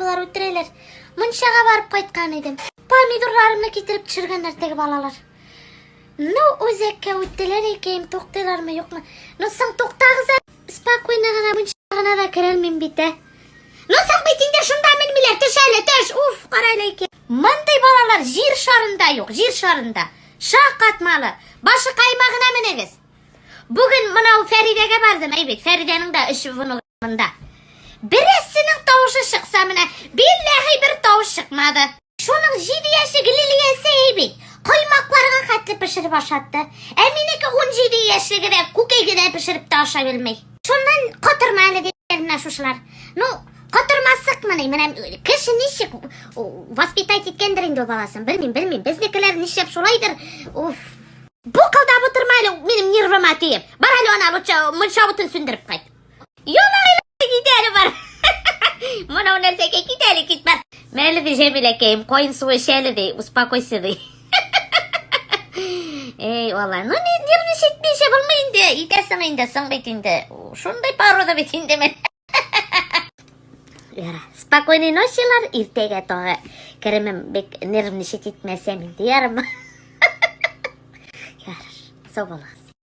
болар, үтерәләр. Мунчага барып кайткан идем. Помидорларымны китереп төшергәннәр теге балалар. Ну, үзәккә үттеләр икән, туктыйлармы, юкмы? Ну, соң туктагыз әле. Спокойно гына мунчага гына да керәлмим бит, ә. Ну, соң бит инде шунда менмиләр. Төш әле, төш. Уф, кара әле икән. Мондый балалар җир шарында юк, җир шарында. Шаккатмалы. Башы каймагына менегез. Бүген мынау Фәридәгә бардым, әй бит. Фәридәнең дә өч внугы монда. Берәрсенең тавышы чыкса менә, билләһи бер тавыш чыкмады. Шуның 7 яшьлек Лилиясе әй бит, коймакларга хәтле пешереп ашатты. Ә минеке 17 яшьлеге дә күкәй генә пешереп тә ашай белми. Шуннан котырма әле диләр менә шушылар. Ну, котырмасыкмыни, менә кеше ничек воспитать иткәндер инде ул баласын, белмим, белмим. Безнекеләр нишләп шулайдыр? Уф. Букылдап утырма әле минем нервыма тиеп. Бар әле ана лучше мунча утын сүндереп кайт. Ялай кит әле бар. Монау нәрсәгә кит әле кит бар. Мәле ди Җәмиләкәем, каен суы эч әле ди, успокойся ди. Эй, алла, ну не нервничать итмичә булмый инде, итәсең инде, соң бит инде. Шундый порода бит инде мен. Яра, спокойной ночи лар, иртәгә тагы керемем бик нервничать итмәсәм инде, ярымы. Ярар, сау булыгыз.